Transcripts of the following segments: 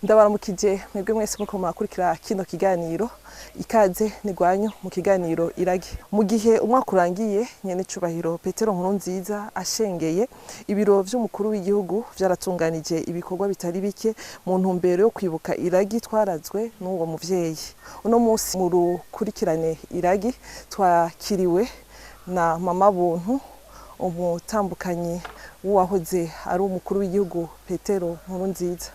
Ndabaramukije mwebwe mwese muko murakurikira kino kiganiro. Ikaze nigwanyu mu kiganiro Iragi. Mu gihe umwaka urangiye, nyene cubahiro Petero Nkurunziza ashengeye, ibiro vy'umukuru w'igihugu vyaratunganije ibikorwa bitari bike mu ntumbero yo kwibuka iragi twarazwe n'uwo muvyeyi. Uno munsi mu rukurikirane Iragi twakiriwe na Mama Buntu, umutambukanyi w'uwahoze ari umukuru w'igihugu Petero Nkurunziza.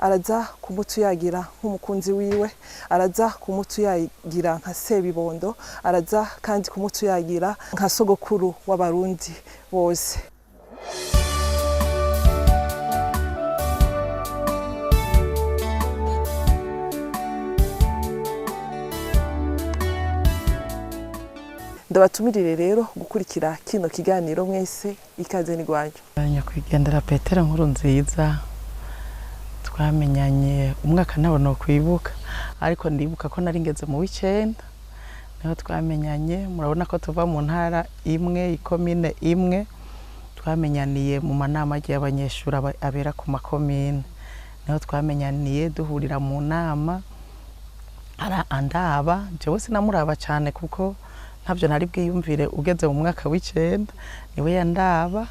Araza kumutuyagira nk'umukunzi wiwe, araza kumutuyagira nka Sebibondo, araza kandi kumutuyagira nka sogokuru w'Abarundi bose. Ndabatumirire rero gukurikira kino kiganiro mwese. Ikaze n'igwanyu. Nyakwigendera Petero Nkurunziza twamenyanye umwaka ntabona kwibuka, ariko ndibuka ko nari ngeze mu w'icenda niho twamenyanye. Murabona ko tuva mu ntara imwe, ikomine imwe. Twamenyaniye mu manama y'abanyeshuri abera ku makomine, niho twamenyaniye, duhurira mu nama. Andaba, jewe sinamuraba cyane kuko ntabyo nari bwiyumvire ugeze mu mwaka w'icenda. Niwe yandaba,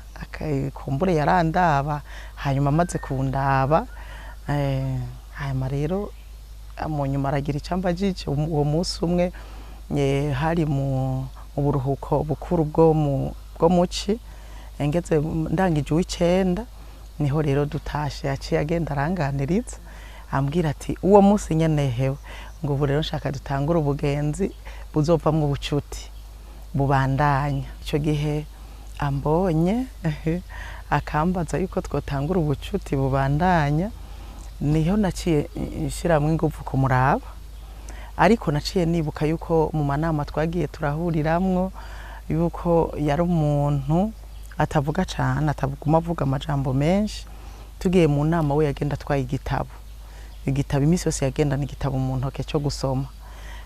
kumbure yarandaba. Hanyuma amaze kundaba, hanyuma rero mu nyuma aragira icyo ambajije. Uwo munsi umwe hari mu buruhuko bukuru bwo muci, ngeze ndangije uw'icenda, niho rero dutashe yaciye agenda aranganiriza, ambwira ati uwo munsi nyene hewe ngo ubu rero nshaka dutangure ubugenzi buzovamwo ubucuti bubandanya. Icyo gihe ambonye akambaza yuko twotangura ubucuti bubandanya, niho naciye nshiramwo inguvu kumuraba. Ariko naciye nibuka yuko mu manama twagiye turahuriramwo yuko yari umuntu atavuga cane, ataguma avuga amajambo menshi. Tugiye mu nama we yagenda atwaye igitabo, igitabo iminsi yose yagendana igitabo mu ntoke cyo gusoma.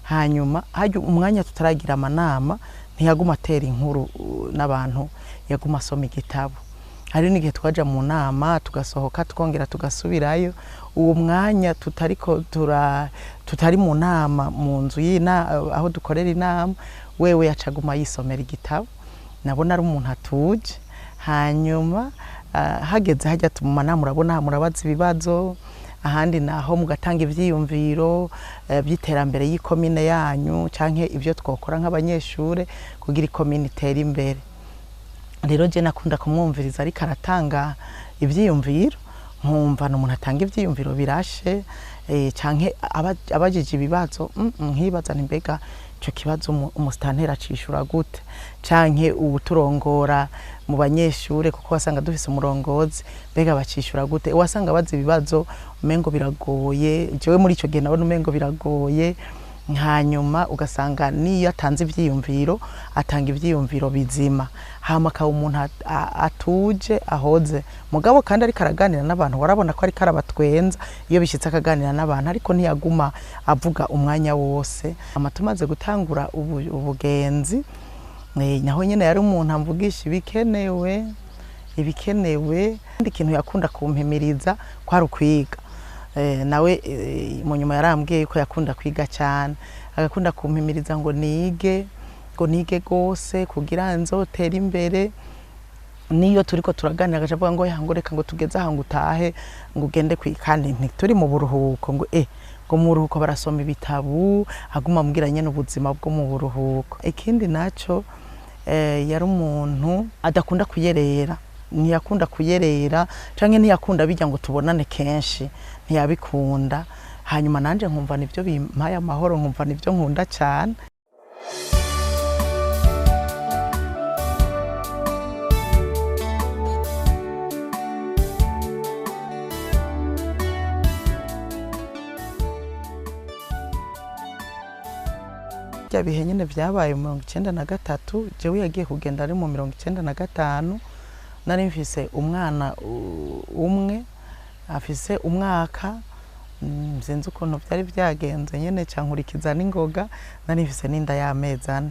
Hanyuma hajya umwanya tutaragira amanama ntiyaguma atera inkuru n'abantu, yaguma asoma igitabo. Hari n'igihe twaja mu nama tugasohoka twongera tugasubirayo, uwo mwanya tutari mu nama mu nzu aho dukorera inama, wewe yacaguma yisomera igitabo. Nabona ari umuntu atuje. Hanyuma hageze hajya mu manama, urabona murabaza ibibazo, ahandi naho mugatanga ivyiyumviro by'iterambere y'ikomine yanyu canke ivyo twokora nk'abanyeshure kugira ikomine itere imbere. Rero je nakunda kumwumviriza ariko aratanga ivyiyumviro, nkumva n'umuntu atanga ivyiyumviro birashe, canke abajije ibibazo, nkibaza nti mbega ico kibazo umusitanteri acishura gute, canke uwuturongora mu banyeshure, kuko wasanga dufise umurongozi, mbega bacishura gute. Wasanga bazi ibibazo umengo biragoye, jewe muri ico gihe nabona umengo biragoye. Hanyuma ugasanga niyo atanze ivyiyumviro atanga ivyiyumviro bizima, hama akaba umuntu atuje ahoze. Mugabo kandi ariko araganira n'abantu, warabona ko ariko arabatwenza iyo bishitse akaganira n'abantu, ariko ntiyaguma avuga umwanya wose. Hama tumaze gutangura ubugenzi, naho nyene yari umuntu amvugisha ibikenewe ibikenewe. Ikindi kintu yakunda kumpimiriza kwari ukwiga. Nawe mu nyuma yarambwiye ko yakunda kwiga cyane, agakunda kumpimiriza ngo nige, ngo nige gose kugira nzotere imbere. Niyo turiko turaganira agaca avuga ngo ngo reka ngo tugeze aha ngo utahe ngo ugende kwiga, kandi ntituri mu buruhuko, ngo ngo mu buruhuko barasoma ibitabu, aguma ambwira nyene ubuzima bwo mu buruhuko. Ikindi naco, yari umuntu adakunda kuyerera, ntiyakunda kuyerera canke ntiyakunda bijya ngo tubonane kenshi, ntiyabikunda. Hanyuma nanje nkumva nivyo bimpaye amahoro, nkumva nivyo nkunda cyane. Bya bihe nyene vyabaye mu 93, jewe yagiye kugenda ari mu 95. Nari mfise umwana umwe afise umwaka, sinzi ukuntu vyari vyagenze nyene cankurikiza n'ingoga, nari mfise n'inda y'amezi 4.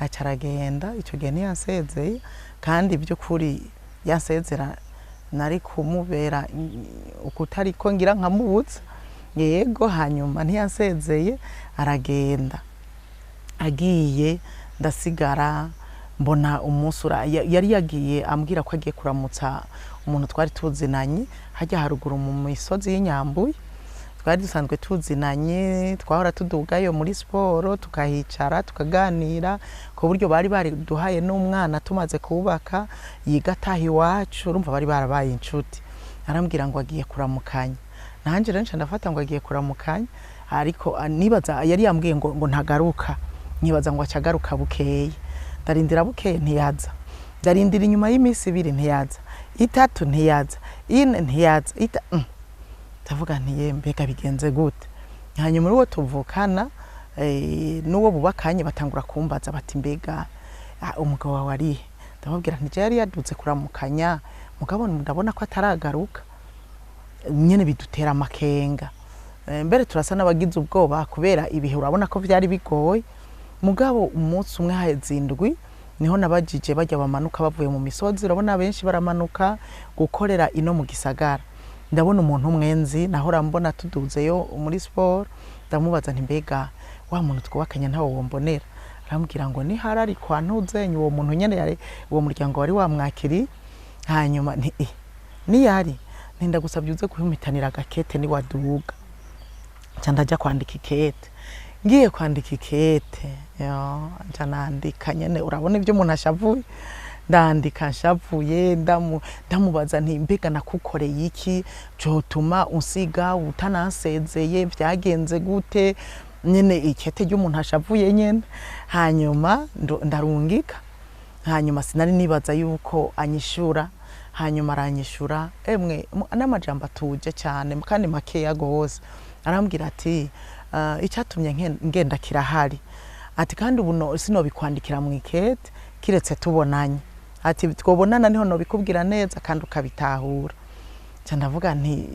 Aca aragenda, ico gihe ntiyansezeye, kandi by'ukuri yansezera nari kumubera ukutariko ngira nkamubuza. Yego, hanyuma ntiyansezeye aragenda. Agiye ndasigara mbona umunsi yari yagiye ambwira ko agiye kuramutsa umuntu twari tuzinanye hajya haruguru mu misozi y'Inyambuye. Twari dusanzwe tuzinanye, twahora tudugayo muri siporo, tukahicara tukaganira, ku buryo bari bariduhaye n'umwana tumaze kubaka yiga ataha iwacu. Urumva bari barabaye inshuti. Arambwira ngo agiye kuramukanya, nanjye rero nca ndafata ngo agiye kuramukanya, ariko nibaza yari yambwiye ngo ntagaruka, nkibaza ngo acagaruka bukeye. Ndarindira bukeye ntiyaza, ndarindira inyuma y'iminsi 2 ntiyaza, 3 ntiyaza, 4 ntiyaza, ndavuga nti ye mbega bigenze gute? Hanyuma uwo tuvukana n'uwo bubakanye batangura kumbaza bati mbega umugabo wawe arihe? Ndababwira nti yari yadutse kuramukanya, mugabo ndabona ko ataragaruka, nyene bidutera amakenga. Mbere turasa n'abagize ubwoba kubera ibihe urabona ko vyari bigoye. Mugabo umunsi umwe haheze indwi niho nabajije bajya bamanuka bavuye mu misozi, urabona benshi baramanuka gukorera ino mu gisagara. Ndabona umuntu umwenzi nahora mbona tuduzeyo muri sport, ndamubaza nti mbega wa muntu twubakanye ntawe wombonera? Arambwira ngo ni harari kwa ntuzenye uwo muntu nyene yari uwo muryango wari wamwakiri. Hanyuma nti niyari nti ndagusabye uze kuhimitanira agakete ni waduga. Nca ndaja kwandika ikete. Ngiye kwandika ikete, yo nca nandika nyene, urabona ibyo umuntu ashavuye. Ndandika nshavuye, ndamubaza nti mbega nakukoreye iki cotuma unsiga utanansezeye, vyagenze gute? Nyene ikete ry'umuntu ashavuye nyene. Hanyuma ndarungika. Hanyuma sinari nibaza yuko anyishura, hanyuma aranyishura emwe n'amajambo atuje cyane kandi makeya gose. Arambwira ati icyatumye ngenda kirahari, ati kandi ubu sinobikwandikira mu ikete kiretse tubonanye, ati twobonana niho nobikubwira neza kandi ukabitahura. Nca ndavuga nti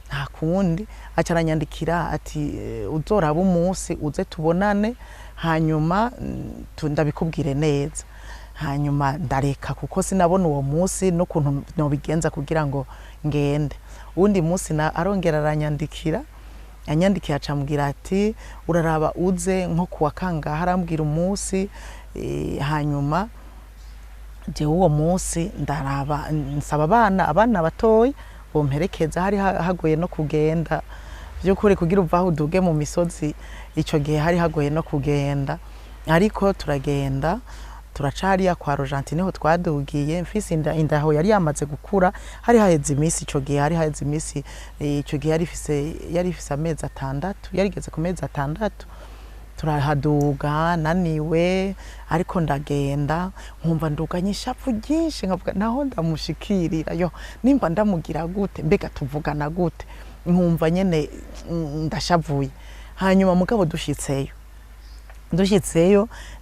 nta kundi. Aca aranyandikira ati uzoraba umunsi uze tubonane, hanyuma ndabikubwire neza. Hanyuma ndareka kuko sinabona uwo munsi n'ukuntu nobigenza kugira ngo ngende. Uwundi munsi na arongera aranyandikira, anyandikiye acambwira ati uraraba uze nko kuwa kangahe, arambwira umunsi. Hanyuma jewe uwo munsi ndaraba nsaba abana batoyi bomperekeza, hari hagoye no kugenda by'ukuri kugira uvaho uduge mu misozi, ico gihe hari hagoye no kugenda, ariko turagenda turaca hariya kwa Argentine niho twadugiye. Mfise indaho yari yamaze gukura, hari haheze iminsi ico gihe, hari haheze iminsi ico gihe yari ifise amezi 6, yarigeze ku mezi 6. Turahaduga naniwe, ariko ndagenda nkumva nduganye ishavu ryinshi, nkavuga naho ndamushikirira yo nimba ndamugira gute, mbega tuvugana gute, nkumva nyene ndashavuye. Hanyuma mugabo dushitseyo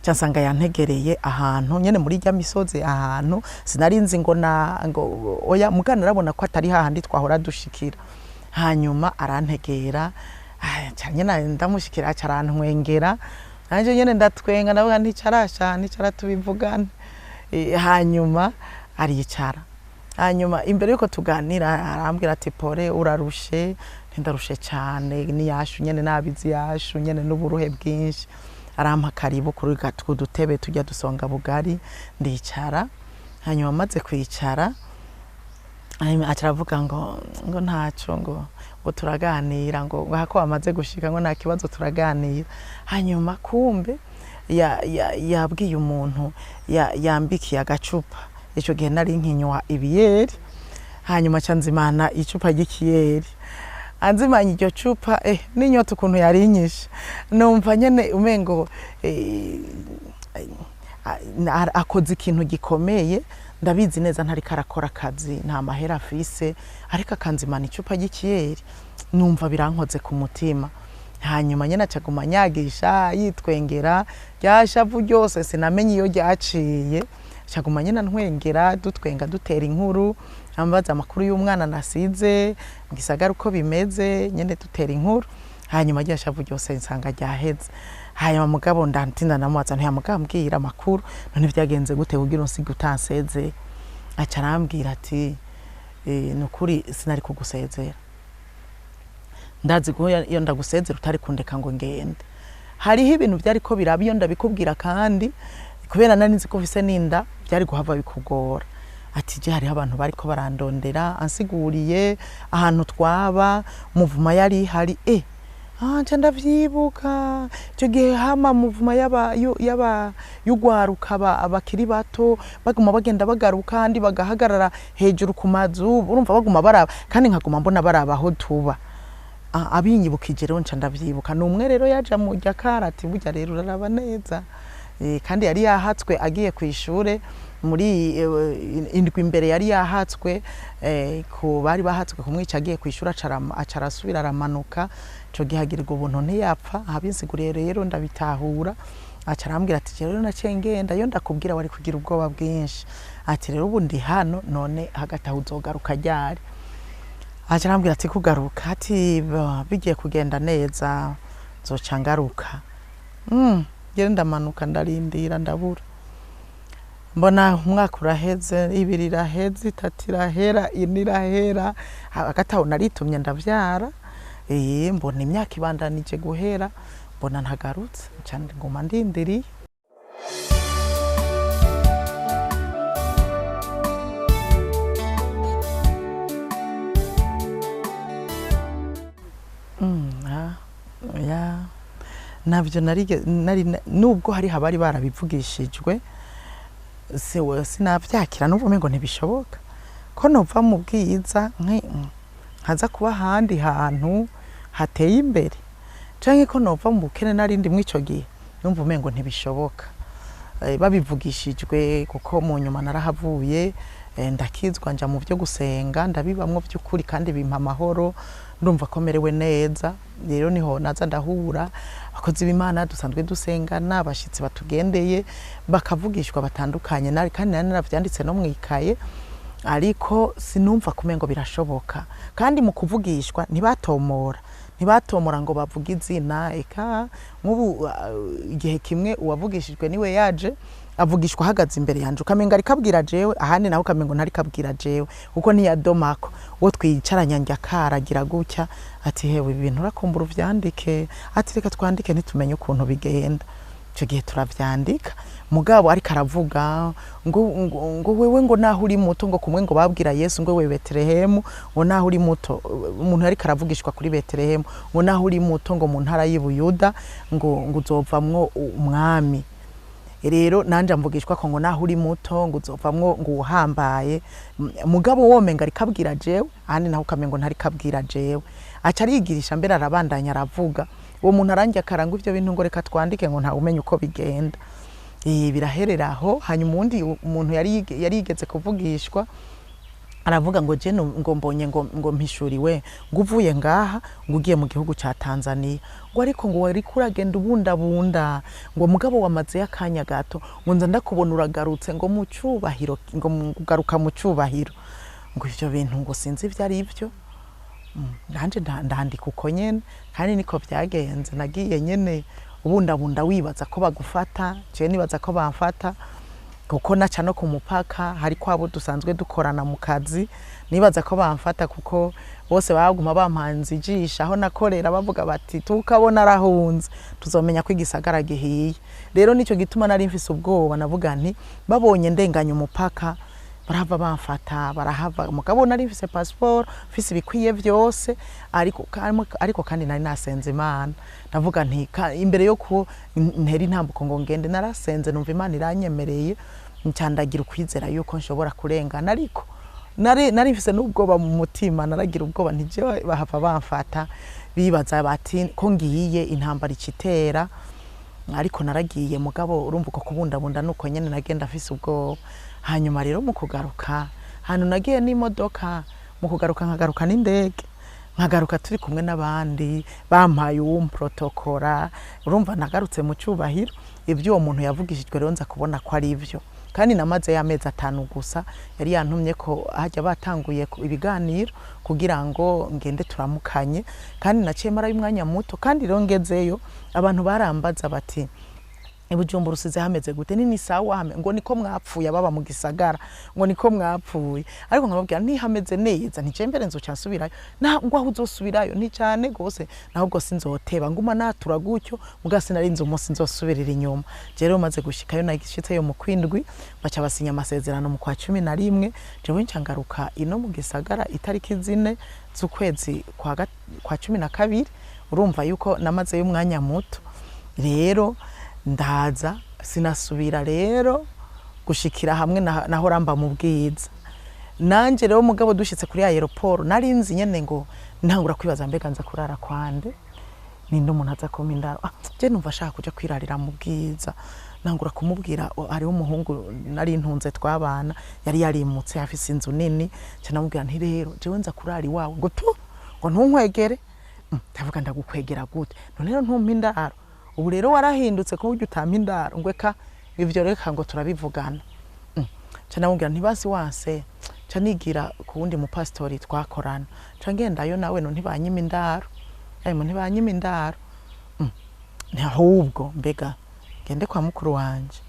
nca nsanga yantegereye ahantu nyene muri rya misozi, ahantu sinari nzi ngo na ngo oya, mugana arabona ko atari hahandi twahora dushikira. Hanyuma arantegera, nca nyene ndamushikira, aca arantwengera, nanje nyene ndatwenga, ndavuga nti carasha nticara tubivugane. Hanyuma aricara. Hanyuma imbere yuko tuganira arambwira ati pole urarushe. Ntindarushe cyane, ni yashu nyene nabizi yashu nyene n'uburuhe bwinshi. Arampa karibu kuri dutebe tujya dusonga bugari, ndicara. Hanyuma maze kwicara aca aravuga ngo ntaco, ngo turaganira, ngo hako amaze gushika ngo nta kibazo turaganira. Hanyuma kumbe yabwiye umuntu yambikiye agacupa, ico gihe nari nkinywa ibiyeri. Hanyuma aca nzimana icupa ry'ikiyeri, anzimanye iryo cupa n'inyota ukuntu yari inyishe, numva nyene umengo akoze ikintu gikomeye. Ndabizi neza ntariko arakora akazi, nta mahera afise, ariko akanzimana icupa ry'ikiyeri, numva birankoze ku mutima. Hanyuma nyene acaguma anyagisha yitwengera, rya shavu ryose sinamenye iyo ryaciye, acaguma nyene antwengera, dutwenga dutera inkuru, ambaza amakuru y'umwana nasize mu gisagara uko bimeze, nyene dutera inkuru. Hanyuma rya shavu ryose nsanga ryaheze. Hanyuma mugabo ndantinda ndamubaza nti mugambwira amakuru none vyagenze gute kugira unsige utansezeye? Aca arambwira ati nukuri sinari kugusezera, Ndazi ko iyo ndagusezera utari kundeka ngo ngende. Hariho ibintu vyariko biraba iyo ndabikubwira, kandi kubera nari nzi ko ufise n'inda byari guhava bikugora. Ati je hariho abantu bariko barandondera, ansiguriye ahantu twaba muvuma yari hari nca ndavyibuka ico gihe hama muvuma yaba y'ugwaruka abakiri bato baguma bagenda bagaruka, kandi bagahagarara hejuru ku mazu, urumva baguma baraba, kandi nkaguma mbona baraba aho tuba. Abinyibukije rero nca ndavyibuka. Ni umwe rero yaja mu ryakara ati burya rero uraraba neza. Kandi yari yahatswe agiye kw'ishure muri indwi imbere, yari yahatswe ku bari bahatswe kumwica agiye kw'ishure, aca arasubira aramanuka. Ico gihe agirirwa ubuntu ntiyapfa. Abinsiguriye rero ndabitahura. Aca arambwira ati rero naciye ngenda, iyo ndakubwira wari kugira ubwoba bwinshi. Ati rero ubu ndi hano, none hagati aho uzogaruka ryari? Aca arambwira ati kugaruka, ati bigiye kugenda neza nzoca ngaruka. Ngere ndamanuka ndarindira ndabura, mbona umwaka uraheze, 2 iraheze, 3 irahera, 4 irahera. Hagati aho naritumye ndavyara. Mbona imyaka ibandanije guhera, mbona ntagarutse, nca nguma ndindiriye. Navyo nari nubwo hari habari barabivugishijwe, sinavyakira, numva umengo ntibishoboka ko nova mu bwiza nkaza kuba ahandi hantu hateye imbere, canke ko nova mu bukene narindi mw'ico gihe, numva umengo ntibishoboka. Babivugishijwe kuko mu nyuma narahavuye, ndakizwa nja mu vyo gusenga, ndabibamwo vy'ukuri kandi bimpa amahoro, ndumva ko merewe neza. Rero niho naza ndahura abakozi b'Imana dusanzwe dusengana, abashitsi batugendeye bakavugishwa batandukanye, kandi nari naravyanditse no mwikaye, ariko sinumva kumengo birashoboka. Kandi mu kuvugishwa ntibatomora ngo bavuge izina. Eka nk'ubu igihe kimwe uwavugishijwe niwe yaje avugishwa ahagaze imbere yanje, ukamenga ariko abwira jewe, ahandi naho ukamengo ntariko abwira jewe, kuko ntiyadomako. Uwo twicaranye njya karagira gutya ati hewe ibi bintu urakumbura uvyandike, ati reka twandike ntitumenye ukuntu bigenda. Ico gihe turavyandika, mugabo ariko aravuga ngo wewe ngo naho uri muto, ngo kumwe ngo babwira Yesu ngo wewe Betelehemu, ngo naho uri muto, umuntu ariko aravugishwa kuri Betelehemu, ngo naho uri muto ngo mu ntara y'i Buyuda ngo uzovamwo umwami. Rero nanje mvugishwa ko ngo naho uri muto ngo uzovamwo ngo uhambaye, mugabo womenga ariko abwira jewe, ahandi naho ukamengo ntariko abwira jewe. Aca arigirisha mbere arabandanya aravuga. Uwo muntu arangiye akaranga ivyo bintu ngo reka twandike ngo ntawe umenya uko bigenda. Biraherera aho. Hanyuma uwundi umuntu yari yigeze kuvugishwa aravuga ngo je ngo mbonye ngo mpishuriwe ngo uvuye ngaha ngo ugiye mu gihugu ca Tanzania, ngo ariko ngo wari kuragenda ubundabunda, ngo mugabo wamaze akanya gato, ngo nza ndakubona uragarutse ngo mu cubahiro, ngo ugaruka mu cubahiro, ngo ivyo bintu ngo sinzi ivyo ari byo. Nanje ndandika uko nyene, kandi niko vyagenze. Nagiye nyene ubundabunda wibaza ko bagufata, je nibaza ko bamfata, kuko naca no ku mupaka hari kwabo dusanzwe dukorana mu kazi, nibaza ko bamfata kuko bose baguma bampanze ijisho aho nakorera, bavuga bati tukabona arahunze tuzomenya ko igisagara gihiye. Rero nico gituma nari mfise ubwoba, navuga nti babonye ndenganya umupaka barahava bamfata, barahava. Mugabo nari mfise passport, mfise ibikwiye vyose, ariko kandi nari nasenze Imana, ndavuga nti imbere yo ku ntera intambuko ngo ngende, narasenze numva Imana iranyemereye, ncandagira ukwizera yuko nshobora kurengana. Ariko nari mfise n'ubwoba mu mutima, naragira ubwoba nti jewe bahava bamfata, bibaza bati ko ngiye intambara icitera. Ariko naragiye, mugabo urumva uko kubundabunda nuko nyene nagenda mfise ubwoba. Hanyuma rero mu kugaruka, hantu nagiye n'imodoka, mu kugaruka nkagaruka n'indege, nkagaruka turi kumwe n'abandi bampaye uwumprotokora, urumva nagarutse mu cubahiro. Ibyo uwo muntu yavugishijwe rero nza kubona ko ari ivyo. Kandi namaze y'amezi 5 gusa, yari yantumye ko hajya batanguye ibiganiro kugira ngo ngende turamukanye, kandi naciye mara y'umwanya muto. Kandi rero ngezeyo abantu barambaza bati Ibujumbura usize hameze gute? Nini sawa hame, ngo niko mwapfuye ababa mu gisagara, ngo niko mwapfuye. Ariko nkababwira nti hameze neza, nti mbere nzoca nsubirayo, na ngo aho uzosubirayo ni cyane gose, nahubwo sinzoteba nguma natura gutyo, muga sinarinze umunsi nzosubirira inyuma. Je rero maze gushikayo, nagishitseyo mu kwindwi, baca basinya amasezerano mu kwa 11, jewe nca ngaruka ino mu gisagara itariki 4 z'ukwezi kwa 12. Urumva yuko namazeyo umwanya muto. Rero ndaza sinasubira rero gushikira hamwe nahora mba mu Bwiza. Nanje rero mugabo dushitse kuri aéroport nari nzi nyene ngo ntangura kwibaza mbega nza kurara kwande, ninde umuntu aza kumpa indaro? Je numva ashaka kuja kwirarira mu Bwiza. Nangura kumubwira, hariho umuhungu nari ntunze twabana yari yarimutse afise inzu nini, nca namubwira nti rero jewe nza kurara iwawe, ngo tu ngo ntunkwegere. Ndavuga ndagukwegera gute? None rero ntumpa indaro, ubu rero warahindutse ku buryo utampa indaro? Ngo eka ivyo reka ngo turabivugana. Nca namubwira nti basi wanse nca nigira ku wundi mupasitori twakorana, nca ngendayo nawe, no ntibanyima indaro, ayimo ntibanyima indaro. Ahubwo mbega ngende kwa mukuru wanje?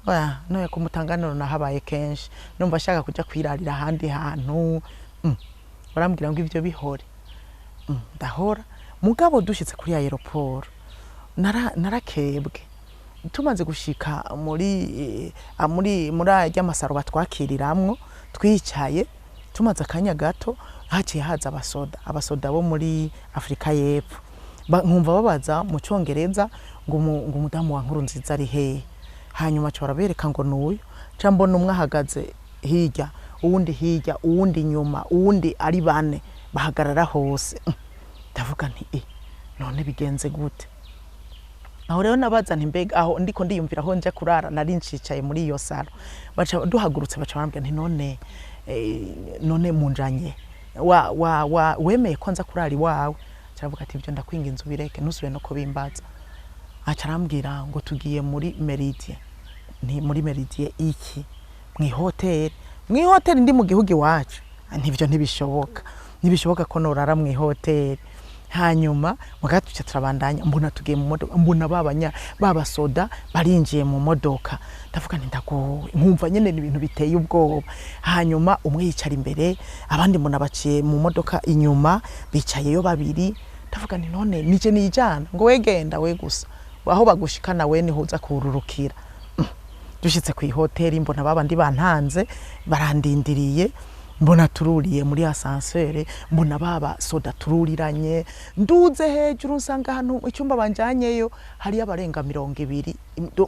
Oya, noye kumutanganiro nahabaye kenshi, numva ashaka kuja kwirarira ahandi hantu. Barambwira ngo ivyo bihore. Ndahora. Mugabo dushitse kuri aéroport narakebwe. Tumaze gushika muri arya masaro batwakiriramwo, twicaye tumaze akanya gato, haciye haza abasoda bo muri Afrika y'Epfo. Nkumva babaza mu Congereza ngo ngo umudamu wa Nkurunziza ari hehe? Hanyuma ca barabereka ngo nuyu. Ca mbona umwe ahagaze hirya, uwundi hirya, uwundi inyuma, uwundi, ari bane bahagarara hose. Ndavuga nti none bigenze gute? Aho rero nabaza nti mbega aho ndiko ndiyumvira aho nja kurara, nari ncicaye muri iyo salo, baca duhagurutse, baca barambwira nti none munjanye wa, wa, wa wemeye ko nza kurara iwawe? Caravuga ati ibyo ndakwinginze ubireke, ntusubire no kubimbaza. Aca arambwira ngo tugiye muri Méridien. Nti muri Méridien iki? Mw'ihoteli? Mw'ihoteli ndi mu gihugu iwacu? Ntivyo ntibishoboka, ntibishoboka ko norara mw'ihoteli. Hanyuma muga tuca turabandanya, mbona tugiye mu modoka, mbona babanya babasoda barinjiye mu modoka. Ndavuga nti ndagowe, nkumva nyene ni ibintu biteye ubwoba. Hanyuma umwe yicara imbere, abandi mbona baciye mu modoka inyuma, bicayeyo babiri. Ndavuga nti none nije nijana? Ngo wegenda we gusa, aho bagushikana we niho uza kururukira. Dushitse ku ihoteli mbona babandi bantanze barandindiriye, mbona tururiye muri ascenseur, mbona baba soda tururiranye. Nduze hejuru nsanga ahantu icyumba banjanyeyo hariyo abarenga 20,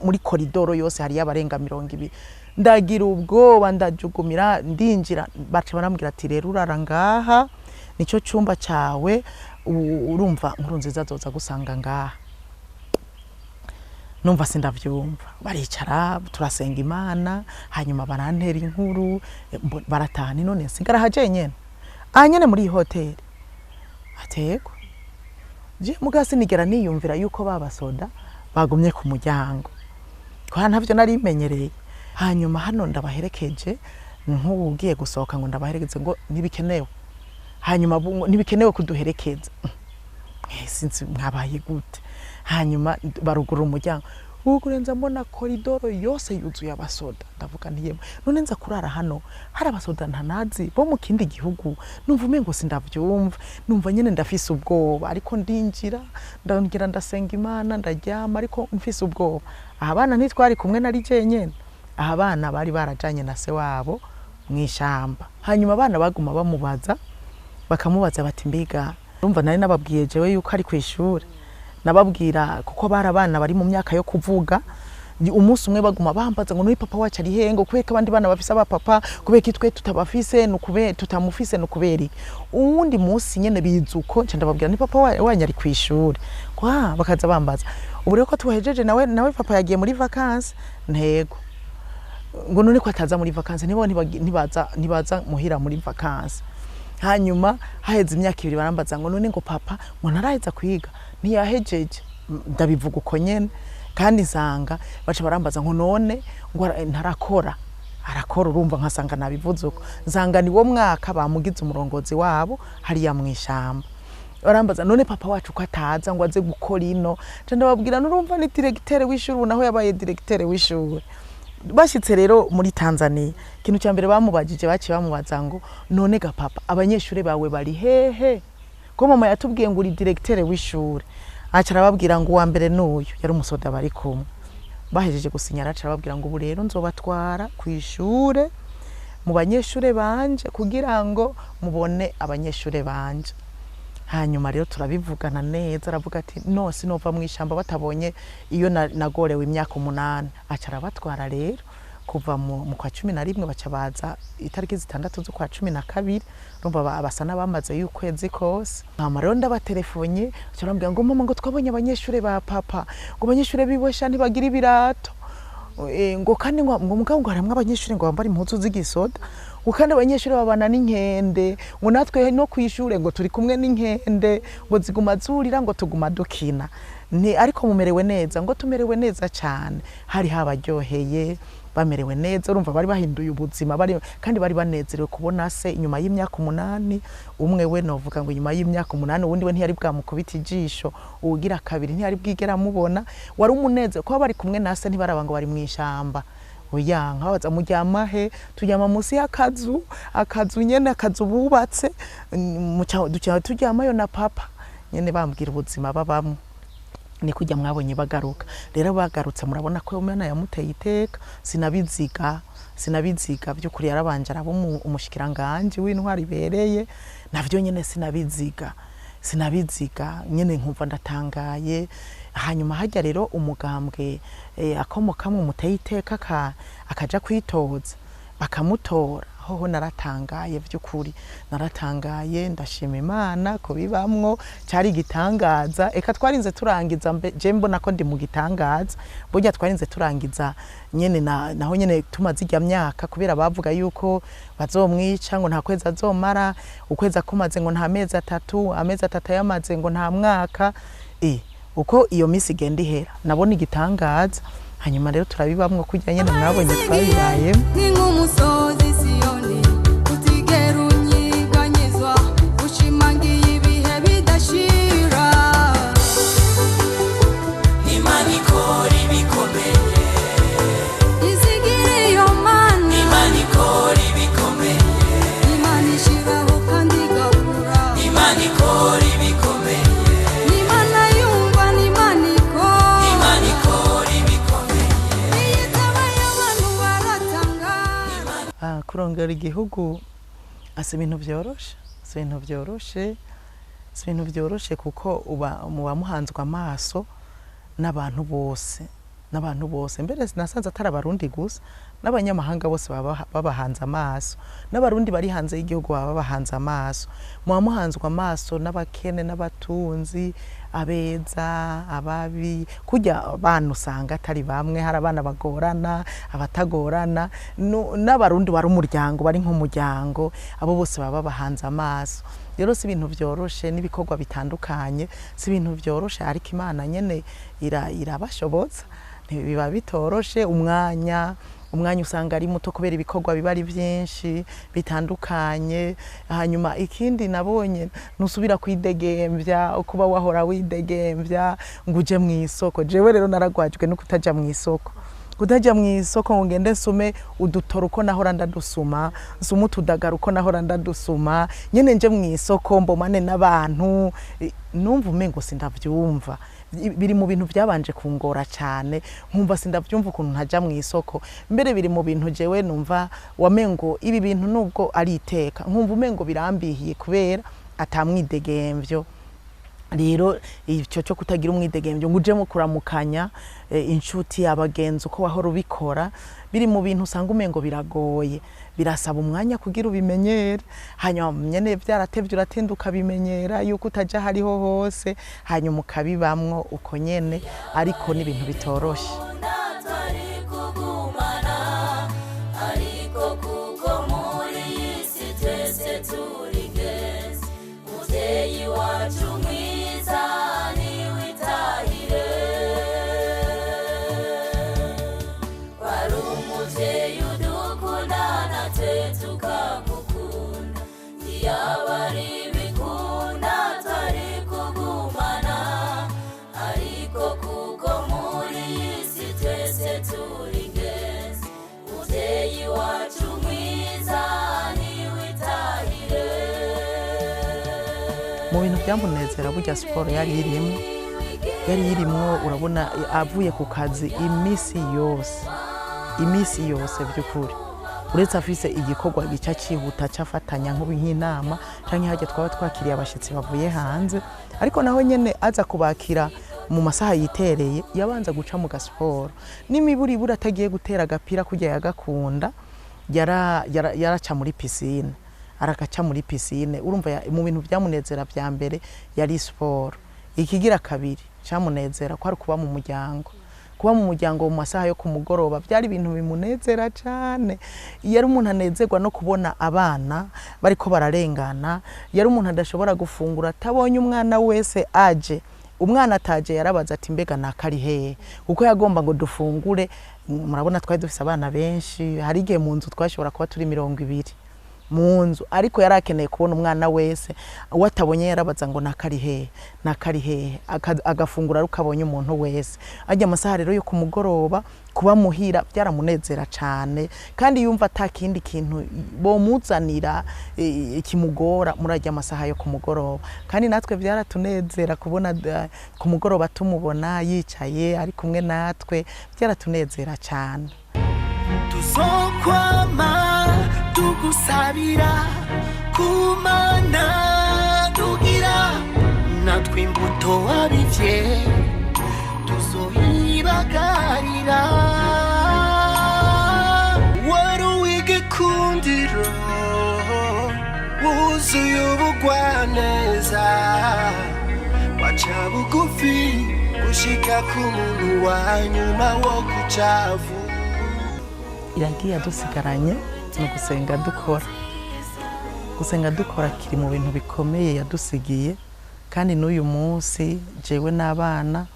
muri koridoro yose hariyo abarenga 20. Ndagira ubwoba, ndajugumira, ndinjira. Baca barambwira ati rero urara ngaha, nico cyumba cawe, urumva Nkurunziza azoza gusanga ngaha. Numva sindavyumva. Baricara turasenga Imana, hanyuma barantera inkuru, barataha. Ni none nsigara haje nyene aha nyene muri iyi hoteli? Atego je muga sinigera niyumvira yuko babasoda bagumye ku muryango, kwa ntavyo nari menyereye. Hanyuma hano ndabaherekeje, nk'ubu ugiye gusohoka ngo ndabaherekeze, ngo ntibikenewe. Hanyuma ngo ntibikenewe kuduherekeza. Sinzi mwabaye gute. Hanyuma barugura umuryango, ugurenza mbona koridoro yose yuzuye abasoda. Ndavuga nti yemwe, none nza kurara hano hari abasoda ntanazi bo mu kindi gihugu? Numva umengo sindavyumva, numva nyene ndafise ubwoba. Ariko ndinjira, ndongera ndasenga Imana, ndaryama ariko mfise ubwoba. Aha bana ntitwari kumwe, nari jenyene. Aha abana bari barajanye na se wabo mw'ishamba. Hanyuma abana baguma bamubaza, bakamubaza bati mbega, urumva nari nababwiye jewe yuko ari kw'ishure, nababwira kuko bari abana bari mu myaka yo kuvuga. Umunsi umwe baguma bambaza ngo nuri papa wacu ari hehe, ngo kubera ko abandi bana bafise abapapa, kubera ko twe tutabafise, nukube tutamufise, nukubera iki? Uwundi munsi nyene biza uko, nca ndababwira ni papa wanyu ari kw'ishure kwa. Bakaza bambaza ubu rero ko tuhejeje, nawe papa yagiye muri vacances. Ntego ngo none ko ataza muri vacances, nibo ntibaza muhira muri vacances. Hanyuma haheze imyaka 2 barambaza ngo none ngo papa ngo ntaraheza kwiga? Ntiyahejeje. Ndabivuga uko nyene kandi nsanga baca barambaza ngo none ngo ntarakora? Arakora. Urumva nkasanga nabivuze uko, nsanga ni wo mwaka bamugize umurongozi wabo hariya mw'ishamba. Barambaza none papa wacu ko ataza ngo aze gukora ino? Nca ndababwira, nurumva ni directeur w'ishuri ubu, naho yabaye directeur w'ishuri. Bashitse rero muri Tanzania, ikintu cya mbere bamubajije, baciye bamubaza ngo none ga papa, abanyeshuri bawe bari hehe, ko mama yatubwiye ngo uri directeur w'ishuri? Aca arababwira ngo uwa mbere n'uyu yari umusoda bari kumwe. Bahejeje gusinya, araca arababwira ngo ubu rero nzobatwara ku ishure mu banyeshure banje kugira ngo mubone abanyeshure banje. Hanyuma rero turabivugana neza, aravuga ati no sinova mu ishyamba batabonye iyo nagorewe imyaka 8. Aca arabatwara rero kuva mu kwa 11, baca baza itariki 6 z'ukwa 12. Urumva basa n'abamaze y'ukwezi kose. Hama rero ndabatelefonye, baca barambwira ngo mama, ngo twabonye abanyeshure ba papa, ngo abanyeshure biwe sha ntibagira ibirato. Ngo kandi ngo mugabo ngo harimwo abanyeshure ngo bambara impuzu z'igisoda, ngo kandi abanyeshure babana n'inkende, ngo natwe no kw'ishure ngo turi kumwe n'inkende, ngo ziguma zurira, ngo tuguma dukina. Nti ariko mumerewe neza? Ngo tumerewe neza cyane. Hari habaryoheye, bamerewe neza. Urumva bari bahinduye ubuzima, bari kandi bari banezerewe kubona se inyuma y'imyaka 8. Umwe we novuga ngo inyuma y'imyaka 8, uwundi we ntiyari bwamukubita ijisho, uwugira kabiri ntiyari bwigera amubona. Wari umunezero kuba bari kumwe na se, ntibaraba ngo bari mu ishamba. Oya, nkabaza muryama he? Turyama munsi y'akazu, akazu nyene, akazu bubatse, duca turyamayo na papa nyene. Bambwira ubuzima babamwo. Ni kujya mwabonye bagaruka rero, bagarutse murabona ko umwana yamuteye iteka. Sinabiziga, sinabiziga by'ukuri. Yarabanje araba umushikiranganje w'intwari ibereye, navyo nyene sinabiziga, sinabiziga nyene, nkumva ndatangaye. Hanyuma hajya rero umugambwe akomokamwe umuteye iteka akaja kwitoza bakamutora, hoho naratangaye by'ukuri, naratangaye, ndashima Imana kubibamwo, cyari igitangaza. Eka twarinze turangiza je mbona ko ndi mu gitangaza. Burya twarinze turangiza nyene naho nyene tumaze ijya myaka, kubera bavuga yuko bazomwica, ngo nta kwezi azomara, ukwezi akumaze ngo nta mezi 3, amezi 3 yamaze ngo nta mwaka. Uko iyo misi igenda ihera nabona igitangaza. Hanyuma rero turabibamwo kurya nyene mwabonye twabibayemo. Ni nk'umusozi Siyoni utigera unyeganyezwa, ushimangiye ibihe bidashira. Imana ikora ibikomeye. Izigire iyo Mana. Imana ikora ibikomeye. Imana ishiraho kandi igakura. Imana ikora ibikomeye. Imana yumva n'Imana ikora. Imana ikora ibikomeye. Iyitabaye abantu baratangara. Kurongera igihugu si ibintu vyoroshe, si ibintu vyoroshe, si ibintu vyoroshe, kuko uba muba muhanzwe amaso n'abantu bose, n'abantu bose. Mbere nasanze atari abarundi gusa, n'abanyamahanga bose baba babahanze amaso, n'abarundi bari hanze y'igihugu baba babahanze amaso. Muba muhanzwe amaso n'abakene n'abatunzi, abeza, ababi. Kurya abana usanga atari bamwe, hari abana bagorana, abatagorana, n'abarundi bari umuryango, bari nk'umuryango, abo bose baba babahanze amaso. Rero si ibintu vyoroshe, n'ibikorwa bitandukanye si ibintu vyoroshe, ariko Imana nyene irabashobotsa. Ntibiba bitoroshe, umwanya usanga ari muto kubera ibikorwa biba ari byinshi bitandukanye. Hanyuma ikindi nabonye, ntusubira kwidegembya ukuba wahora widegembya ngo uje mu isoko. Jewe rero naragwajwe no kutaja mu isoko, kutajya mu isoko ngo ngende nsume udutoro uko nahora ndadusuma, nsume utudagara uko nahora ndadusuma, nyene nje mu isoko mbomane n'abantu. Numva umengo sindavyumva. Biri mu bintu byabanje kungora cyane, nkumva sindavyumva ukuntu ntajya mu isoko. Mbere biri mu bintu jewe numva wamengo ibi bintu nubwo ari iteka, nkumva umengo birambihiye kubera atamwidegemvyo. Rero icyo cyo kutagira umwidegemvyo ngo ujemo kuramukanya inshuti, abagenzi uko wahora ubikora, biri mu bintu usanga umengo biragoye, birasaba umwanya kugira ubimenyere. Hanyuma nyene vyaratevye, uratinda ukabimenyera yuko utaja hariho hose, hanyuma ukabibamwo uko nyene, ariko n'ibintu bitoroshe. Twari kugumana, ariko kuko muri iyi si twese turi genzi, muvyeyi wacu mwiza niwitahire. Wari umuvyeyi udukunda natwe tukagukunda, iyaba ari ibikunda twari Mu bintu byamunezera, burya siporo yari irimo, yari irimwo. Urabona avuye ku kazi iminsi yose, iminsi yose by'ukuri, uretse afise igikorwa gica cihuta cafatanya nk'ubu nk'inama canke hajya twaba twakiriye abashitsi bavuye hanze, ariko naho nyene aza kubakira mu masaha yitereye, yabanza guca mu gasiporo n'imiburiburi. Atagiye gutera agapira kurya yagakunda, yaraca muri piscine, aragaca muri piscine. Urumva mu bintu byamunezera vya mbere yari siporo. Ikigira kabiri camunezera ko ari kuba mu muryango. Kuba mu muryango mu masaha yo ku mugoroba byari ibintu bimunezera cyane. Yari umuntu anezerwa no kubona abana bariko bararengana. Yari umuntu adashobora gufungura atabonye umwana wese aje. Umwana ataje yarabaza ati: "Mbega nakari hehe?" Kuko yagomba ngo dufungure. Murabona twari dufise abana benshi, hari igihe mu nzu twashobora kuba turi 20 mu nzu, ariko yari akeneye kubona umwana wese. Uwo atabonye yarabaza ngo: "Nakari hehe? Nakari hehe?" Agafungura ari uko abonye umuntu wese ajya. Amasaha rero yo ku mugoroba kuba muhira byaramunezera cyane, kandi yumva ata kindi kintu bomuzanira kimugora muri ajya amasaha yo ku mugoroba. Kandi natwe byaratunezera kubona ku mugoroba tumubona yicaye ari kumwe natwe, byaratunezera cyane. Tuzokwama tugusabira kumana, tugira natwe imbuto wabivye tuzoyibagarira. Wari uw'igikundiro, wuzuye ubugwaneza, waca bugufi gushika ku muntu wa nyuma wo kucavu. Iragiye yadusigaranye ni ugusenga dukora. Gusenga dukora kiri mu bintu bikomeye yadusigiye, kandi n'uyu munsi jewe n'abana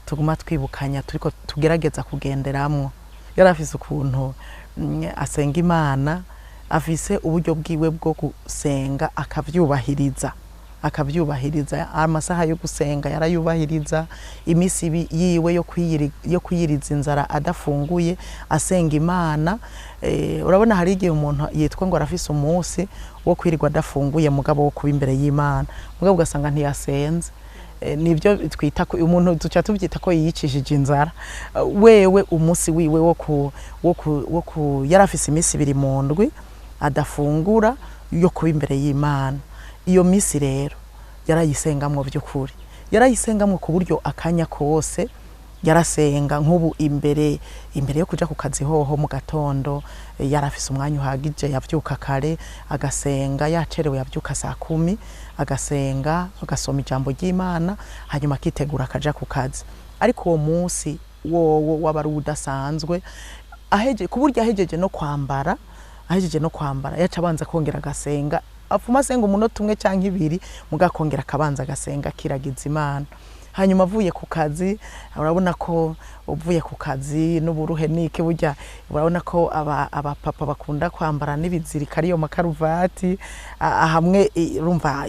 tuguma twibukanya, turiko tugerageza kugenderamwo. Yari afise ukuntu asenga Imana, afise uburyo bwiwe bwo gusenga, akavyubahiriza, akavyubahiriza. Amasaha yo gusenga yarayubahiriza, iminsi yiwe yo kwiyiriza inzara adafunguye asenga Imana. Urabona hari igihe umuntu yitwa ngo arafise umunsi wo kwirirwa adafunguye mugabo wo kuba imbere y'Imana, mugabo ugasanga ntiyasenze. Nibyo twita ko umuntu duca tubyita ko yiyicishije inzara. Wewe umunsi wiwe wo ku yari afise iminsi 2 mu ndwi adafungura yo kuba imbere y'Imana. Iyo minsi rero yarayisengamwo by'ukuri, yarayisengamwo ku buryo akanya kose yarasenga. Nk'ubu imbere yo kuja ku kazi hoho mu gatondo, yarafise umwanya uhagije, yavyuka kare agasenga. Yacerewe yavyuka saa 10 agasenga, agasoma ijambo ry'Imana, hanyuma akitegura akaja ku kazi. Ariko uwo munsi wowo waba ari udasanzwe, aheje ku buryo ahejeje no kwambara yaca abanza kongera agasenga, apfuma asenga umunota umwe canke ibiri, muga akongera akabanza agasenga akiragiza Imana. Hanyuma avuye ku kazi, urabona ko uvuye ku kazi n'uburuhe niki, burya urabona ko abapapa bakunda kwambara n'ibizirika, ariyo makaruvati, hamwe urumva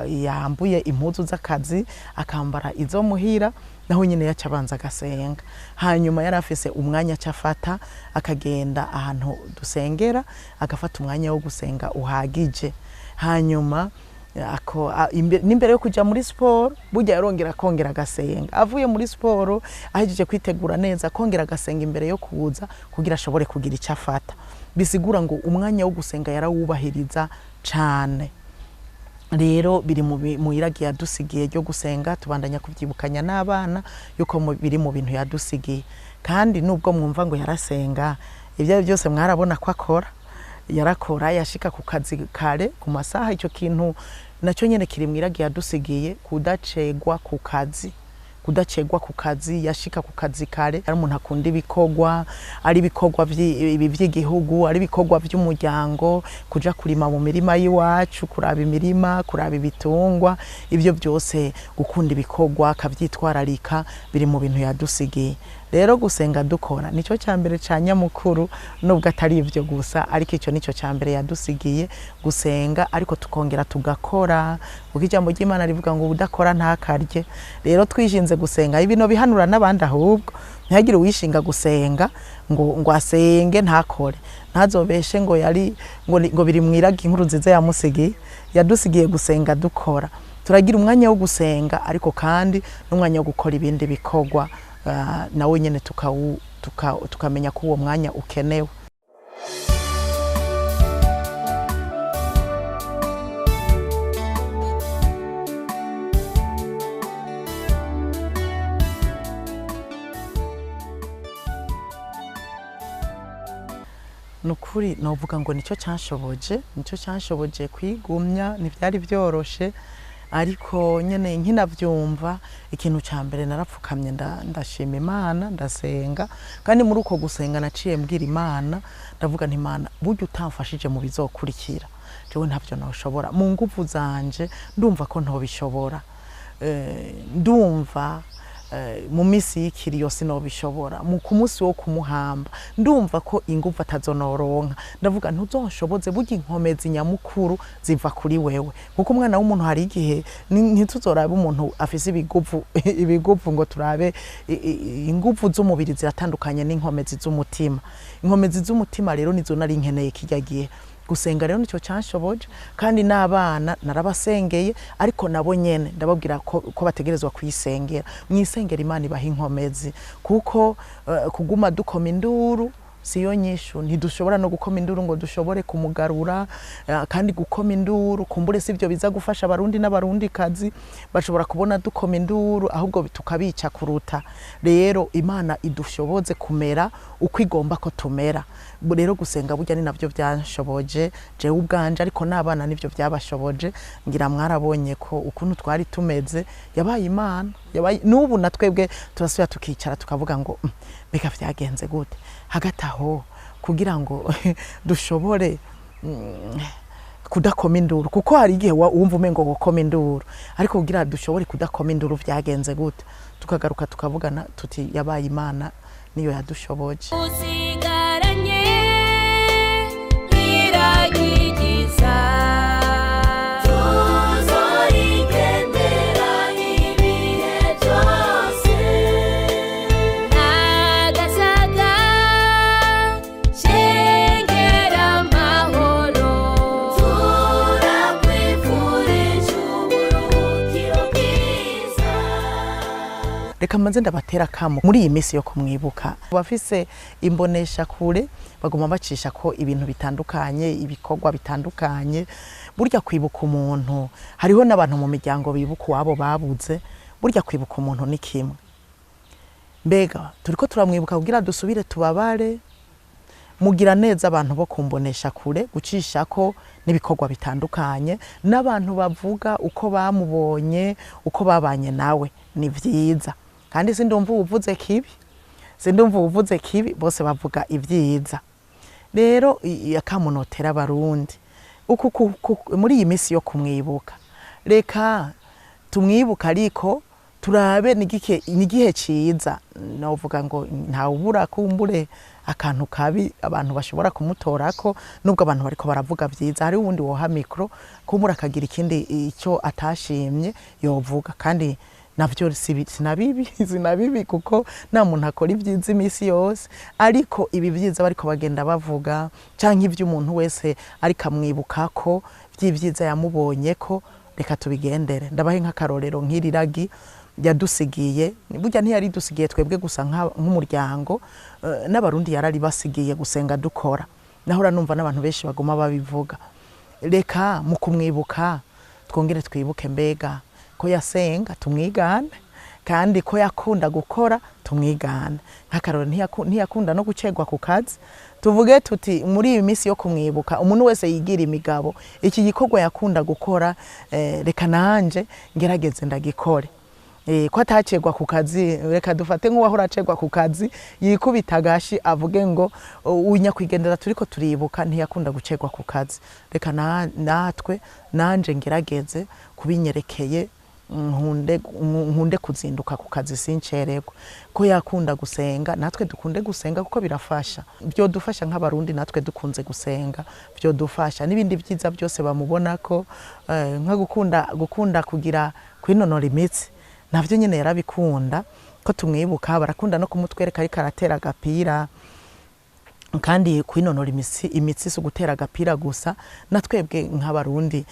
yambuye impuzu z'akazi akambara izo muhira, naho nyine yaca abanza agasenga. Hanyuma yari afise umwanya aca afata akagenda ahantu dusengera, agafata umwanya wo gusenga uhagije. Hanyuma n'imbere yo kuja muri siporo burya yarongera akongera agasenga. Avuye muri siporo, ahejeje kwitegura neza, akongera agasenga imbere yo kuza kugira ashobore kugira icyo afata. Bisigura ngo umwanya wo gusenga yarawubahiriza cane. Rero biri mu iragi yadusigiye ryo gusenga, tubandanya kubyibukanya n'abana yuko biri mu bintu yadusigiye. Kandi nubwo mwumva ngo yarasenga, ibyo ari byo byose mwarabona ko akora, yarakora, yashika ku kazi kare ku masaha. Icyo kintu nacyo nyene kiri mu iragi yadusigiye, kudacegwa ku kazi, kudacegwa ku kazi. Yashika ku kazi kare, ari umuntu akunda ibikorwa, ari ibikorwa ibi vy'igihugu, ari ibikorwa vy'umuryango, kuja kurima mu mirima y'iwacu, kuraba imirima, kuraba ibitungwa, ibyo byose, gukunda ibikorwa akavyitwararika, biri mu bintu yadusigiye. Rero gusenga dukora nico cya mbere ca nyamukuru, nubwo atari ivyo gusa, ariko ico nico cya mbere yadusigiye, gusenga ariko tukongera tugakora, kuko ijambo ry'Imana rivuga ngo udakora ntakarye. Rero twishinze gusenga, ibino bihanura n'abandi, ahubwo ntihagire uwishinga gusenga ngo asenge ntakore, ntazobeshe ngo yari ngo biri mwiragi inkuru nziza yamusigiye. Yadusigiye gusenga dukora, turagira umwanya wo gusenga ariko kandi n'umwanya wo gukora ibindi bikorwa, nawe nyene tukamenya ko uwo mwanya ukenewe. Nukuri novuga ngo nicyo canshoboje, nicyo canshoboje kwigumya. Ntivyari vyoroshe, ariko nyene nkinavyumva, ikintu ca mbere narapfukamye, ndashima Imana, ndasenga. Kandi muri uko gusenga naciye mbwira Imana, ndavuga nti: "Imana, burya utamfashije mu bizokurikira, jewe ntavyo noshobora mu nguvu zanje, ndumva ko ntobishobora. Ndumva mu minsi y'ikiriyo sinobishobora, mu ku munsi wo kumuhamba ndumva ko inguvu atazonoronka." Ndavuga: "Ntuzonshoboze, burya inkomezi nyamukuru ziva kuri wewe." Kuko umwana w'umuntu hari igihe ntituzorabe umuntu afise ibiguvu ngo turabe inguvu z'umubiri ziratandukanye n'inkomezi z'umutima. Inkomezi z'umutima rero nizo nari nkeneye kirya gihe. Gusenga rero nicyo canshoboje, kandi n'abana narabasengeye, ariko nabo nyene ndababwira ko bategerezwa kuyisengera. Mwisengera, Imana ibaha inkomezi, kuko kuguma dukoma induru siyo nyishu. Ntidushobora no gukoma induru ngo dushobore kumugarura, kandi gukoma induru kumbure sivyo biza gufasha Abarundi n'Abarundi kazi. Bashobora kubona dukoma induru, ahubwo tukabica kuruta. Rero Imana idushoboze kumera uko igomba ko tumera. Rero gusenga burya ni navyo byanshoboje jewe ubwanje, ariko n'abana nivyo byabashoboje. Ngira mwarabonye ko ukuntu twari tumeze yabaye Imana, yabaye. N'ubu na twebwe turasubira tukicara tukavuga ngo: "Mbega vyagenze gute?" Hagati aho kugira ngo dushobore kudakoma induru, kuko hari igihe wumva umengo gukoma induru, ariko kugira dushobore kudakoma induru vyagenze gute, tukagaruka tukavugana tuti: "Yabaye Imana, niyo yadushoboje." Usigaranye iragigiza, tuzorigendera ibihe byose, nagasaga shengera amahoro, turakwifurije uburuhukiro bwiza. Reka mbanze ndabatera kamo muri iyi minsi yo kumwibuka. Bafise imbonesha kure baguma bacisha ko ibintu bitandukanye, ibikorwa bitandukanye. Burya kwibuka umuntu, hariho n'abantu mu miryango bibuka uwabo babuze. Burya kwibuka umuntu ni kimwe. Mbega turiko turamwibuka kugira dusubire tubabare? Mugira neza abantu bo kumbonesha kure gucisha ko n'ibikorwa bitandukanye n'abantu bavuga uko bamubonye, uko babanye nawe, ni vyiza. Kandi sindumva uwuvuze kibi, sindumva uwuvuze kibi, bose bavuga ibyiza. Rero akamunotera Abarundi uku muri iyi minsi yo kumwibuka, reka tumwibuka, ariko turabe nigihe ciza. Novuga ngo ntawubura kumbure akantu kabi abantu bashobora kumutorako, nubwo abantu bariko baravuga vyiza, hari uwundi woha micro kumbura akagira ikindi icyo atashimye yovuga. Kandi navyo sinabibi, sinabibi, kuko nta muntu akora ibyiza iminsi yose. Ariko ibi vyiza bariko bagenda bavuga, canke ivyo umuntu wese ariko amwibukako vy'ivyiza yamubonye ko, reka tubigendere. Ndabahe nk'akarorero nk'iriragi yadusigiye. Burya ntiyaridusigiye twebwe gusa nk'umuryango, n'Abarundi yararibasigiye, gusenga dukora. Nahora numva n'abantu benshi baguma babivuga. Reka mu kumwibuka twongere twibuke mbega ko yasenga, tumwigane, kandi ko yakunda gukora, tumwigane. Nk'akarorero, ntiyakunda no gucegwa ku kazi. Tuvuge tuti muri iyi minsi yo kumwibuka, umuntu wese yigira imigabo: iki gikorwa yakunda gukora, reka nanje ngerageze ndagikore. Ko atacegwa ku kazi, reka dufate nk'uwahora acegwa ku kazi, yikubita agashi avuge ngo unyakwigendera turiko turibuka ntiyakunda gucegwa ku kazi, reka natwe nanje ngerageze kubinyerekeye. Nkunde kuzinduka ku kazi sincererwa. Ko yakunda gusenga, natwe dukunde gusenga kuko birafasha, byodufasha nk'abarundi. Natwe dukunze gusenga byodufasha n'ibindi byiza byose bamubona ko nko gukunda kugira kwinonora imitsi, navyo nyene yarabikunda. Ko tumwibuka barakunda no kumutwereka ariko aratera agapira. Kandi kwinonora imitsi si ugutera agapira gusa. Na twebwe nk'abarundi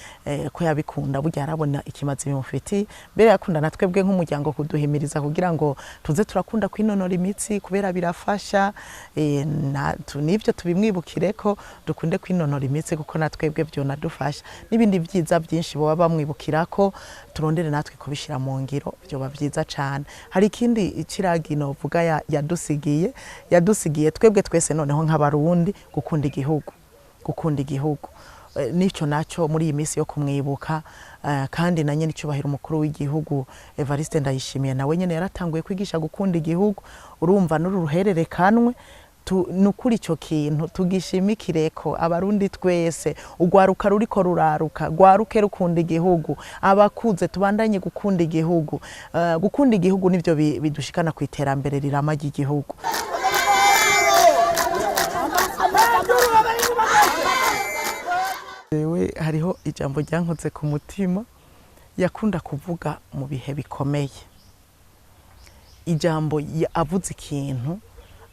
ko yabikunda, burya yarabona ikimazi bimufitiye. Mbere yakunda na twebwe nk'umuryango kuduhimiriza kugira ngo tuze turakunda kwinonora imitsi kubera birafasha. N'ivyo tubimwibukireko, dukunde kwinonora imitsi kuko na twebwe vyonadufasha. N'ibindi vyiza byinshi boba bamwibukirako, turondere natwe kubishira mu ngiro, vyoba vyiza cane. Hari ikindi ciragi novuga yadusigiye twebwe twese noneho nk'abarundi, gukunda igihugu, gukunda igihugu. Nico naco muri iyi minsi yo kumwibuka, kandi na nyene icubahiro umukuru w'igihugu Evariste Ndayishimiye nawe nyene yaratanguye kwigisha gukunda igihugu. Urumva n'uru ruhererekanwe nukuri ico kintu tugishimikireko abarundi twese. Ugwaruka ruriko ruraruka rwaruke rukunda igihugu, abakuze tubandanye gukunda igihugu. Gukunda igihugu nivyo bidushikana ku iterambere rirama ry'igihugu. Jewe hariho ijambo ryankoze ku mutima yakunda kuvuga mu bihe bikomeye. Ijambo avuze ikintu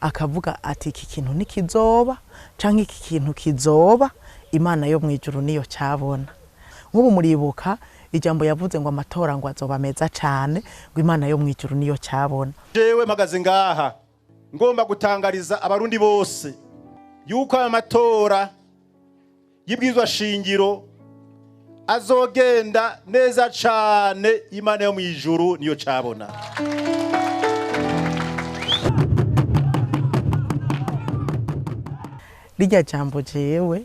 akavuga ati iki kintu ntikizoba canke iki kintu kizoba, Imana yo mw'ijuru niyo cabona. Nk'ubu muribuka ijambo yavuze ngo amatora ngo azoba meza cane, ngo Imana yo mw'ijuru niyo cabona. Jewe mpagaze ngaha ngomba gutangariza abarundi bose yuko aya matora y'ibwirizwa shingiro azogenda neza cane, Imana yo mw'ijuru niyo cabona. Rirya jambo jewe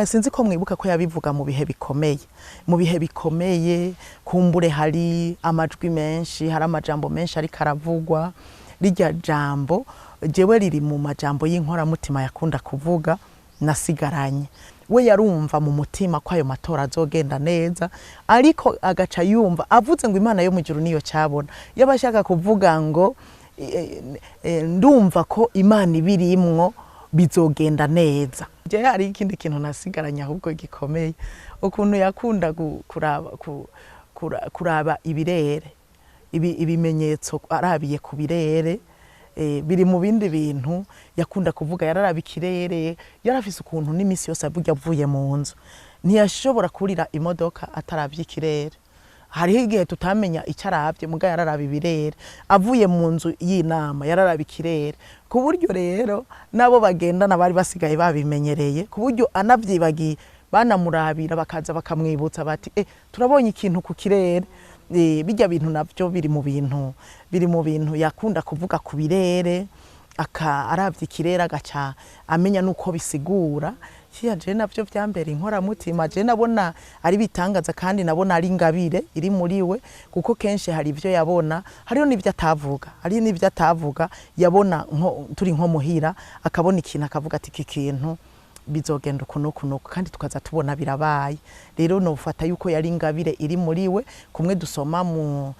sinzi ko mwibuka ko yabivuga mu bihe bikomeye, mu bihe bikomeye kumbure hari amajwi menshi, hari amajambo menshi ariko aravugwa. Rirya jambo jewe riri mu majambo y'inkoramutima yakunda kuvuga nasigaranye. We yarumva mu mutima ko ayo matora azogenda neza, ariko agaca yumva avuze ngo Imana yo mu ijuru niyo cabona. Yaba ashaka kuvuga ngo ndumva ko Imana ibirimwo bizogenda neza. Je hari ikindi kintu nasigaranye ahubwo gikomeye, ukuntu yakunda kuraba ibirere, ibimenyetso arabiye ku birere, biri mu bindi bintu yakunda kuvuga. Yararaba ikirere, yarafise ukuntu n'imisi yose avuga avuye mu nzu ntiyashobora kurira imodoka ataravye ikirere. Hariho igihe tutamenya icyo aravye, muga yararaba ibirere. Avuye mu nzu y'inama yararaba ikirere, ku buryo rero nabo bagendana bari basigaye babimenyereye, ku buryo anavyibagiye banamurabira bakaza bakamwibutsa bati turabonye ikintu ku kirere. Bijya bintu navyo biri mu bintu yakunda kuvuga ku birere, aravye ikirere agaca amenya nuko bisigura. Kiya je navyo vyambere inkoramutima, je nabona ari bitangaza kandi nabona ari ingabire iri muri we, kuko kenshi hari ivyo yabona, hariho n'ivyo atavuga, hariho n'ivyo atavuga yabona nko turi nko muhira akabona ikintu akavuga ati iki kintu bizogenda uku n'uku n'uku, kandi tukaza tubona birabaye. Rero nofata yuko yari ingabire iri muri we, kumwe dusoma mu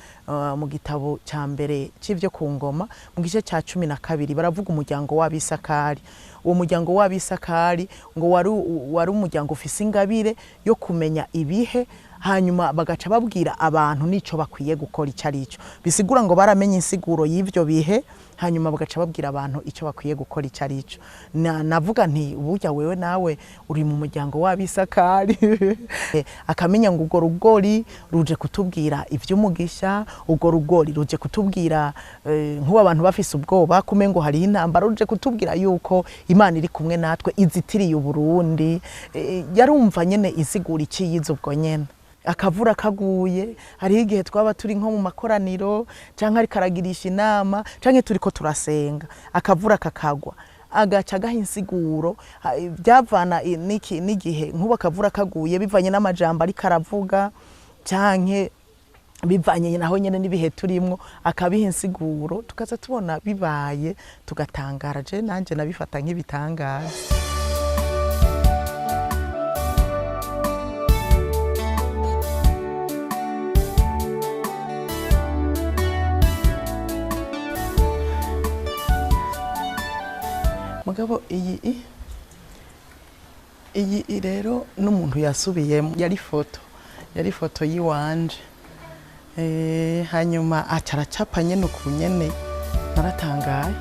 gitabo ca mbere c'ivyo ku ngoma mu gice ca 12 baravuga umuryango w'Abisakari. Uwo muryango w'Abisakari ngo wari umuryango ufise ingabire yo kumenya ibihe, hanyuma bagaca babwira abantu nico bakwiye gukora ico arico. Bisigura ngo baramenye insiguro y'ivyo bihe, hanyuma bagaca babwira abantu ico bakwiye gukora ico arico. Navuga nti burya wewe nawe uri mu muryango w'Abisakari. Akamenya ngo urwo rugori ruje kutubwira ivy'umugisha, urwo rugori ruje kutubwira nk'ubu abantu bafise ubwoba kumengo hari intambara, ruje kutubwira yuko Imana iri kumwe natwe izitiriye Uburundi. Yarumva nyene insiguro iciyize ubwo nyene. Akavura kaguye, hariho igihe twaba turi nko mu makoraniro canke ariko aragirisha inama canke turiko turasenga, akavura kakagwa agaca agaha insiguro. Byavana n'igihe nk'ubu akavura kaguye bivanye n'amajambo ariko aravuga canke bivanye naho nyene n'ibihe turimwo, akabiha insiguro tukaza tubona bibaye tugatangara. Je nanje nabifata nk'ibitangaza. Mugabo iyi rero n'umuntu yasubiyemo, yari foto yiwanje. Hanyuma aca aracapa nyene uku nyene, naratangaye.